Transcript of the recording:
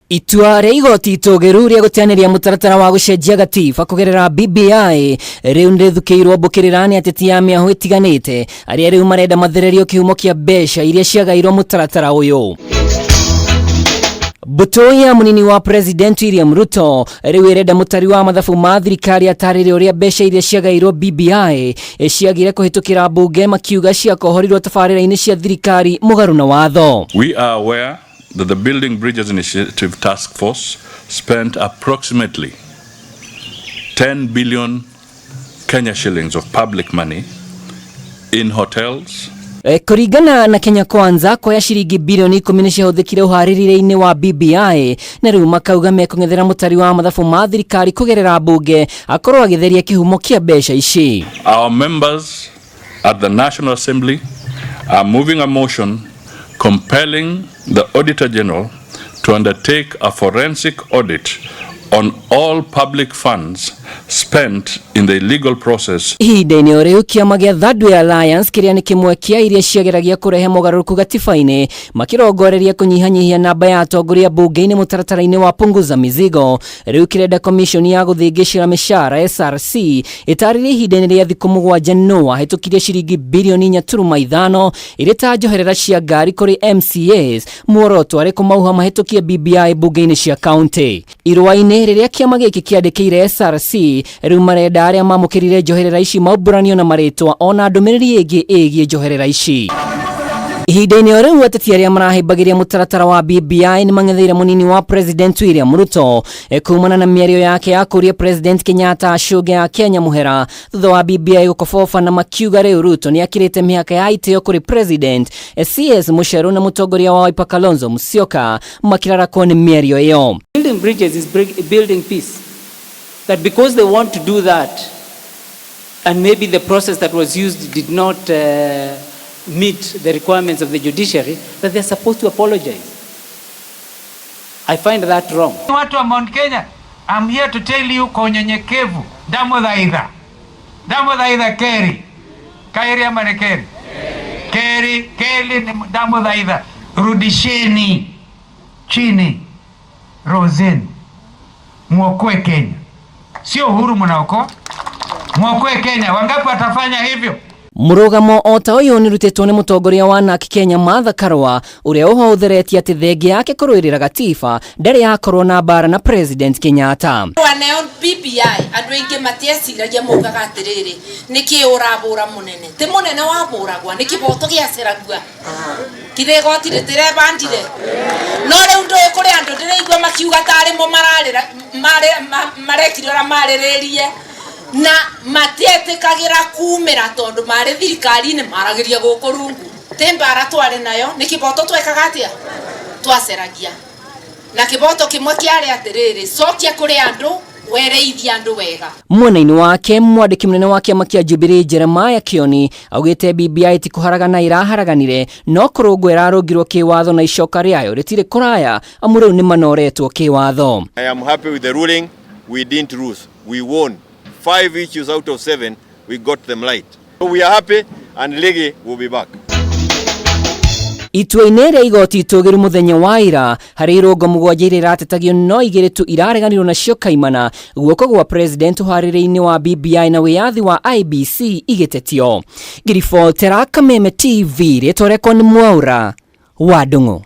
Itua rĩa igoti itũgĩru rĩa gũteanĩria mũtaratara wa gũcenjia gatiba kũgerera BBI rĩu nĩrĩthukĩirwo mbũkĩrĩra nĩ ateti a mĩahũ ĩtiganĩte arĩa rĩu marenda mathererio kĩhumo kĩa mbeca iria ciagairwo mũtaratara ũyũ. Mbũtũ ya mũnini wa President William Ruto rĩu ĩrenda mũtari wa mathabu ma thirikari atarĩrie ũrĩa mbeca iria ciagairwo BBI ciagire kũhĩtũkĩra mbunge makiuga ciakohorirwo tabarĩra-inĩ cia thirikari mũgarũ na watho. We are aware that the Building Bridges Initiative Task Force spent approximately 10 billion Kenya shillings of public money in hotels. Kũringana na Kenya Kwanza, kuoya ciringi bilioni 10 nĩ ciahũthĩkire ũharĩrĩria-inĩ wa BBI, na rĩu makauga mekũng'ethera mũtari wa mathabu ma thirikari kũgerera mbunge akorwo agĩtheria kĩhumo kĩa mbeca ici. Our members at the National Assembly are moving a motion compelling the Auditor General to undertake a forensic audit on all public funds spent in the illegal process. Ihinda-inĩ o rĩu, kĩama gĩa Third Way Alliance, kĩrĩa nĩ kĩmwe kĩa iria ciageragia kũrehe mogarũrũku gatiba-inĩ, makĩrongoreria kũnyihanyihia namba ya atongoria mbunge-inĩ mũtaratara-inĩ wa punguza mizigo, rĩu kĩrenda komishoni ya gũthĩngĩcĩra mĩcara SRC ĩtarĩrie ihinda-inĩ rĩa thikũ 7 nũ wahĩtũkirie ciringi bilioni 4.5 irĩ ta njoherera cia ngari kũrĩ MCAs, muoroto arĩ kũmauha mahĩtũkie BBI mbunge-inĩ cia kaunti. Irũa-inĩ rĩrĩa kĩama gĩkĩ kĩandĩkĩire SRC, rĩu marenda arĩa mamũkĩrire njoherera ici maumbũranio na marĩtwa ona ndũmĩrĩri ĩngĩ ĩgiĩ njoherera ici. Ihinda-inĩ o rĩu, ateti arĩa marahĩmbagĩria mũtaratara wa BBI nĩ mang'etheire mũnini wa President William Ruto kumana na mĩario yake ya kũria President Kenyatta acũnge ya Kenya mũhera thutha wa BBI gũkoboba, na makiuga rĩu Ruto nĩ akĩrĩte mĩhaka ya itĩo kũrĩ President. CS Mucheru na mũtongoria wa Wiper Kalonzo Musyoka makĩrarakwo nĩ mĩario ĩyo. Building bridges is building peace. That because they want to do that, and maybe the process that was used did not meet the requirements of the judiciary, that they're supposed to apologize. I find that wrong. Watu wa Mount Kenya, I'm here to tell you kwa unyenyekevu, ndamuthaitha, ndamuthaitha keri kairi ama ni keri keri keri, ndamuthaitha, rudisheni chini roho zenu, muokoe Kenya. Sio Uhuru mnaokoa, muokoe Kenya. Wangapi watafanya hivyo? Mũrũgamo o ta ũyũ nĩrutĩtwo nĩ mũtongoria wa NARC Kenya Martha Karua, ũrĩa ũho ũtheretie atĩ thengia yake kũrũĩrĩra gatiba ndarĩ yakorwo na mbara na President Kenyatta. Waneo BBI, andũ aingĩ matieciragia, maugaga atĩrĩrĩ, nĩkĩ ũrabũra mũnene? Ti mũnene wabũragwa, nĩ kĩboto gĩaceragua kithĩ igoti rĩtirebandire. No rĩu ndũĩ kũrĩ andũ ndĩraigua makiuga tarĩ mo mararĩra marekire ũrĩa marĩrĩrie na matietĩkagĩra kumĩra tondũ marĩ thirikari-inĩ maragĩria gũkũ rungu. Ti mbara twarĩ nayo, nĩ kĩboto twekaga atĩa, twaceragia na kĩboto kĩmwe kĩarĩ atĩrĩrĩ, cokia kũrĩ andũ, wereithia andũ wega. Mwena-inĩ wake, mwandĩki mũnene wa kĩama kĩa Jubilee Jeremiah Kioni augĩte BBI ti kũharagana ĩraharaganire, no kũrũngwo ĩrarũngirwo kĩwatho na icoka rĩayo rĩtirĩ kũraya, amu rĩu nĩ manoretwo kĩwatho. I am happy with the ruling. We didn't lose. We won. 5 issues out of 7, we got them right. So we are happy and Ligi will be back. Itua-inĩ rĩa igoti itũgĩru mũthenya wa ira, harĩ irũngo 7 iria iratetagio, no 2 tu irareganirwo nacio kaimana, guoko gwa President ũharĩrĩ-inĩ wa BBI na wĩyathi wa IEBC igĩtetio. Ngiribotera Kameme TV, rĩtwa rĩakwa nĩ Mwaura wa Ndung'u.